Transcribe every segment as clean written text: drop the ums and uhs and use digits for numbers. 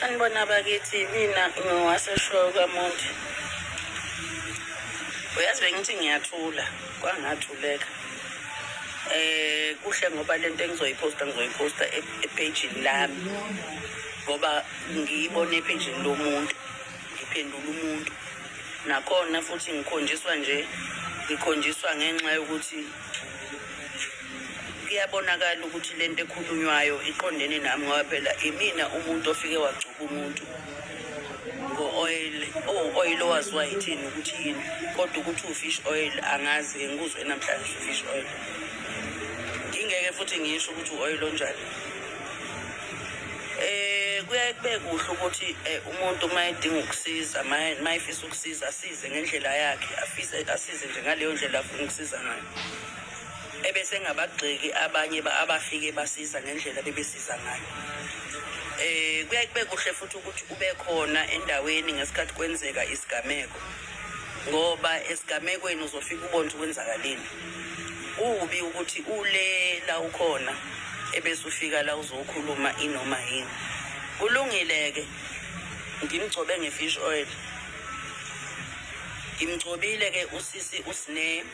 Sanibona bakithi, mina ngowaseshowe kwaMondi. Uyazi bengithi ngiyathula, kwangathuleka. Kuhle ngoba lento engizoyiphosta ngizoyiphosta epagini lami, ngoba ngiyibone epagini lomuntu, ngiphendula umuntu. Nakhona futhi ngikhonjiswa nje, ngikhonjiswa ngenxa yokuthi kuyabonakala ukuthi lento ekhulunywayo iqondene nami, ngoba phela imina umuntu ofike wagcoba umuntu ngo-oil, oil owaziwa yithini ukuthi yini, kodwa ukuthi u-fish oil angazi, ngikuzwe namhlanje u-fish oil. Ngingeke futhi ngisho ukuthi u-oil onjani. Kuyaye kube kuhle ukuthi umuntu uma edinga ukusiza, uma efisa ukusiza, asize ngendlela yakhe, afise asize nje ngaleyo ndlela afuna ukusiza ngayo, ebese engabagxeki abanye abafike basiza ngendlela bebesiza ngayo. Kuyaye kube kuhle futhi ukuthi ube khona endaweni ngesikhathi kwenzeka isigameko, ngoba esigamekweni uzofika ubone ukuthi kwenzakaleni. Kubi ukuthi ule la ukhona ebese ufika la uzokhuluma inoma yini. Kulungile-ke, ngimgcobe nge-fish oil. Ngimgcobile-ke usisi uSne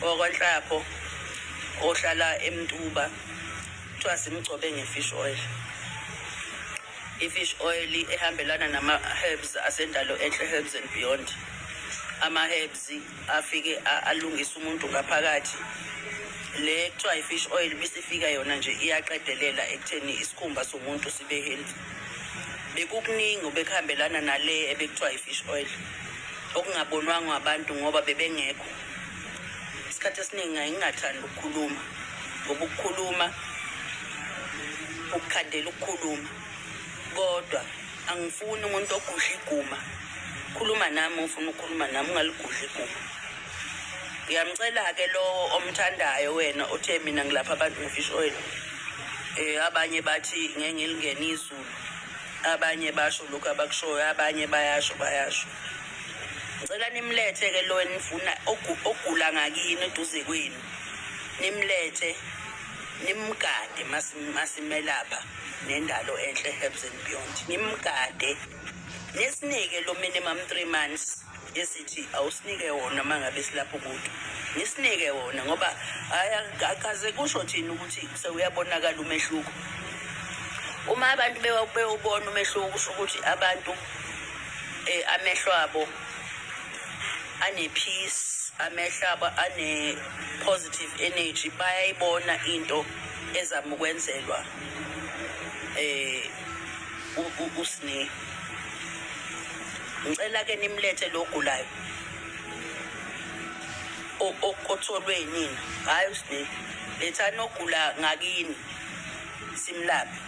wakwaNhlapho ohlala eMtuba, kuthiwa simgcobe nge-fish oil. I-fish oil ehambelana nama-herbs asendalo enhle, Herbs and Beyond. Ama-herbs afike alungise umuntu ngaphakathi. Le kuthiwa i-fish oil bisifika yona nje iyaqedelela ekutheni isikhumba somuntu sibe healthy. Bekukuningi obekuhambelana nale ebekuthiwa i-fish oil okungabonwanga abantu ngoba bebengekho. Isikhathi esiningi ngingathandi ukukhuluma, ngoba ukukhuluma ukukhandela ukukhuluma, kodwa angifuni umuntu ogudla iguma. Khuluma nami ufuna ukukhuluma nami, ungaligudli iguma. Ngiyamcela-ke lowo omthandayo wena othe mina ngilapha abantu nge-fish oil. Abanye bathi ngeke ngilingene izulu, abanye basho lokhu abakushoyo, abanye bayasho bayasho. Ngicela nimlethe-ke lo enifuna ogula ngakini eduze kwenu, nimlethe nimgade masimelapha nendalo enhle Herbs and Beyond, nimgade nisinike lo minimum 3 months esithi awusinike wona uma ngabe silapha umuntu, nisinike wona, ngoba akaze kusho thina ukuthi sewuyabonakala umehluko. Uma abantu bewubona umehluko, kusho ukuthi abantu amehlo abo ane-peace, amehlo abo ane-positive energy, bayayibona into ezama ukwenzelwa uSne. Ngicela ke nimlethe lo ogulayo otholwe yinina, hhayi uSne, lethani ogula ngakini simlaphe.